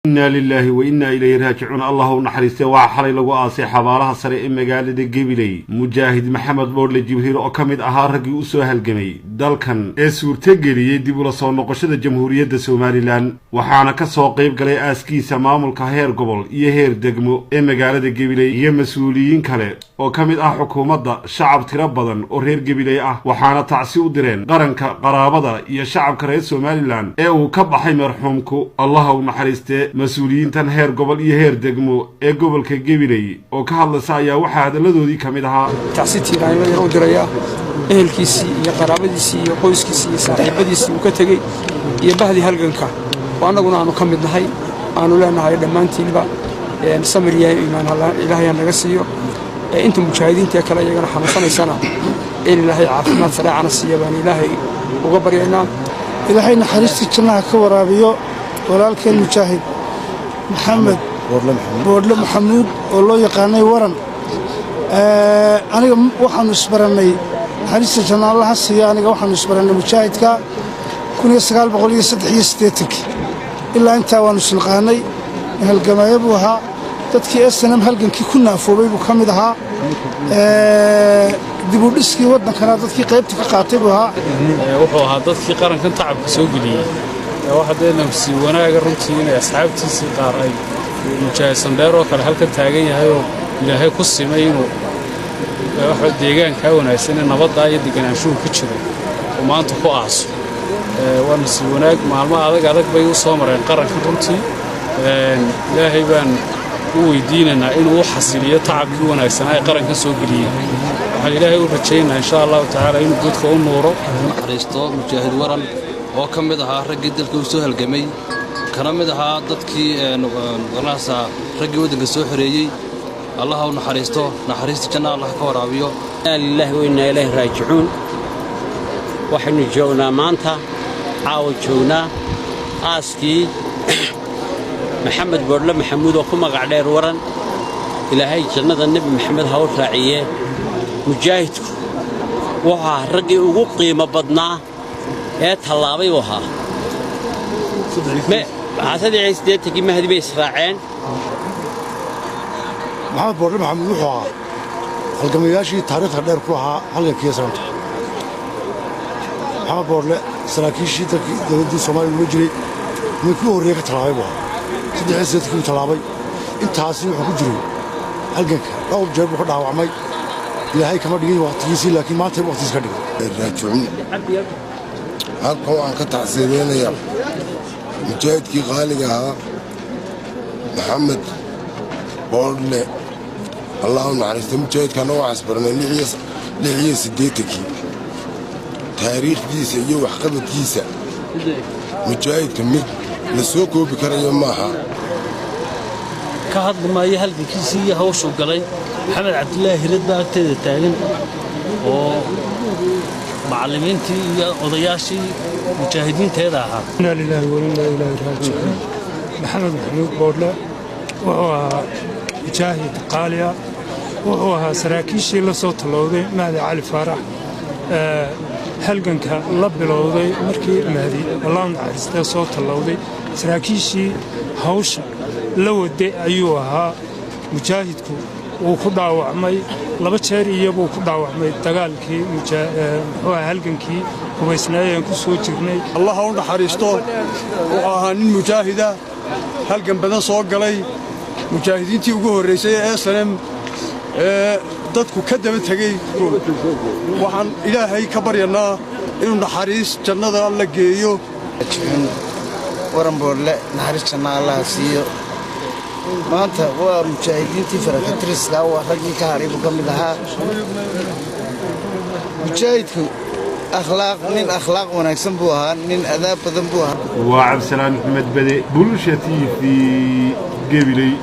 Inna lilaahi wa innaa ilayhi raajicuun. Allah u naxariistay. Waxaa xalay lagu aasay xabaalaha sare ee magaalada Gabiley mujaahid Maxamed Boodhle Jibriil, oo ka mid ahaa raggii u soo halgamay dalkan ee suurtageliyey dib ula soo noqoshada Jamhuuriyadda Somaliland. Waxaana ka soo qayb galay aaskiisa maamulka heer gobol iyo heer degmo ee magaalada Gabiley iyo mas-uuliyiin kale oo ka mid ah xukuumadda, shacab tiro badan oo reer Gabiley ah. Waxaana tacsi u direen qaranka, qaraabada iyo shacabka reer Somaliland ee uu ka baxay marxuumku. Allaha u naxariistee. Mas-uuliyiintan heer gobol iyo heer degmo ee gobolka Gabiley oo ka hadlaysa ayaa waxaa hadalladoodii ka mid ahaa: Tacsi tiiraanyo yar u dirayaa ehelkiisii iyo qaraabadiisii iyo qoyskiisii iyo saaxiibadiisii uu ka tegey iyo bahdii halganka, oo annaguna aanu ka mid nahay. Aanu leenahay dhammaantiinba samir yahay, iimaan Ilaahay ha naga siiyo. Inta mujaahidiinta kale iyagana xanuunsanaysana in Ilaahay caafimaad sareecana siiya baan Ilaahay uga baryaynaa. Ilaahay naxariistii jannaha ka waraabiyo walaalkeen mujaahid Maxamed Boodhle Maxamuud, oo loo yaqaanay Waran. Aniga waxaannu isbarannay, naxariista janna Allaha siiya, aniga waxaannu isbarannay mujaahidka 1983-kii. Ilaa intaa waannu isnaqaanay. Halgamaayo buu ahaa, dadkii SNM halgankii ku naafoobay buu ka mid ahaa, dibudhiskii waddankana dadkii qaybta ka qaatay buu ahaa. Wuxuu ahaa dadkii qarankan tacabka soo geliyey. Waxa dee nafsi wanaaga runtii inay asxaabtiisii qaar ay mujaahid Sandheer oo kale halkan taagan yahayoo Ilaahay ku simay inuu waxa deegaankaa wanaagsan ee nabaddaa iyo deganaanshuhu ka jiro oo maanta ku aaso. Waa nasiib wanaag. Maalmo adag adag bay u soo mareen qarankan runtii. Ilaahay baan u weydiinaynaa inuu u xasiliyo tacabkii wanaagsanaa ee qarankan soo geliyey. Waxaan Ilaahay u rajaynaynaa, insha Allahu tacaala, inuu godka u nuuro. Naxariisto mujaahid Waran, oo ka mid ahaa raggii dalka u soo halgamay, kana mid ahaa dadkii garanaysaa raggii waddanka soo xoreeyey. Allah u naxariisto, naxariista janna Allah ka waraabiyo. Inna lilaahi wa innaa ilayhi raajicuun. Waxaynu joognaa maanta, caawa joognaa, aaskii Maxamed Boodhle Maxamuud, oo ku magac dheer Waran. Ilaahay jannada Nebi Maxamed ha u raaciye. Mujaahidku wuxuu ahaa raggii ugu qiimo badnaa ee tallaabay buu ahaa. 83-kii Mahdi bay israaceen. Maxamed Boodhle Maxamuud wuxuu ahaa halgamayaashii taariikhda dheer ku lahaa halgankii SNM-ta. Maxamed Boodhle saraakiishii dalkii dowladdii Soomaaliya ula jiray ninkii u horreeye ka tallaabay buu ahaa. 83-kii uu tallaabay. Intaasi wuxuu ku jiray halganka. Dhowr jeer buu ka dhaawacmay. Ilaahay kama dhigin waqtigiisii, laakiin maanta waqtigiis ka dhigay. Raajicuun. Halkan waxaan ka tacsiideynayaa mujaahidkii qaaliga ahaa, Maxamed Boodhle, Allah u naxariista. Mujaahidkaana waxaan isbarnay 86-kii. Taariikhdiisa iyo waxqabadkiisa mujaahidka mid la soo koobi karayo maaha. Ka hadli maayo halgankiisii iyo hawshuu galay. Maxamed Cabdilaahi Hirad baa agteeda taagan, oo macallimiintii iyo odayaashii mujaahidiinteeda ahaa. Inna lilaahi wa innaa ilayhi raajicuun. Maxamed Maxamuud Boodhle wuxuu ahaa mujaahid qaaliya. Wuxuu ahaa saraakiishii la soo tallowday Mahdi Cali Faarax, halganka la bilowday markii Mahdi, Allah naxariistee, soo tallowday. Saraakiishii hawsha la waday ayuu ahaa. Mujaahidku wuu ku dhaawacmay laba jeer, iyabuu ku dhaawacmay dagaalkii, muxuu ahaa, halgankii hubaysnaayeen ku soo jirnay. Allah u naxariisto. Wuxuu ahaa nin mujaahida, halgan badan soo galay, mujaahidiintii ugu horraysay ee SNM ee dadku ka daba tegey. Waxaan Ilaahay ka baryannaa inuu naxariis jannada la geeyo. Waran Boodle naxariis janna Allaha siiyo. Maanta waa mujaahidiintii farakatiriska, waa raggii ka hadhay buu ka mid ahaa. Mujaahidku akhlaaq, nin akhlaaq wanaagsan buu ahaa, nin adaab badan buu ahaa. Waa Cabdisalaan Maxamed Bade, Bulsha TV, Gebiley.